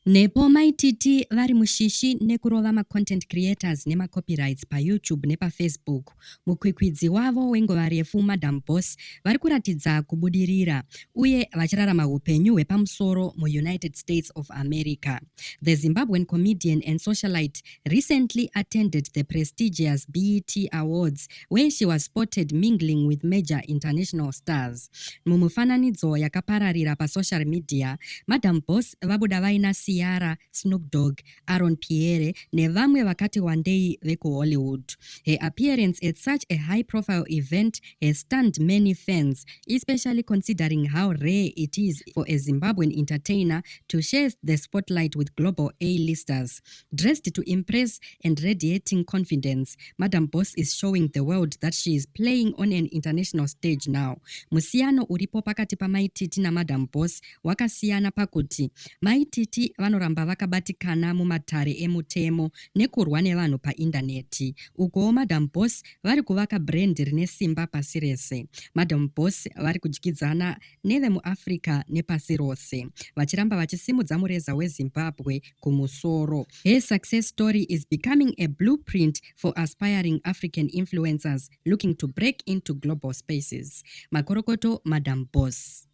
Nepo Mai Titi vari mushishi nekurova macontent creators nemacopyrights paYouTube nepaFacebook, mukwikwidzi wavo wenguva refu Madam Boss vari kuratidza kubudirira uye vachirarama hupenyu hwepamusoro muUnited States of America. The Zimbabwean comedian and socialite recently attended the prestigious BET Awards where she was spotted mingling with major international stars. Mumufananidzo yakapararira pasocial media, Madam Boss vabuda vaina Ciara, Snoop Dogg, Aaron Pierre nevamwe vakati wandei vekuHollywood. Her appearance at such a high-profile event has stunned many fans, especially considering how rare it is for a Zimbabwean entertainer to share the spotlight with global A-listers. Dressed to impress and radiating confidence, Madam Boss is showing the world that she is playing on an international stage now. Musiyano uripo pakati paMai Titi naMadam Boss wakasiyana pakuti Mai Titi vanoramba vakabatikana mumatare emutemo nekurwa nevanhu paindaneti. Ukowo Madam Boss vari kuvaka brand rine simba pasi rese. Madam Boss vari kudyidzana nevemuAfrica nepasi rose, vachiramba vachisimudza mureza weZimbabwe kumusoro. Her success story is becoming a blueprint for aspiring African influencers looking to break into global spaces. Makorokoto, Madam Boss.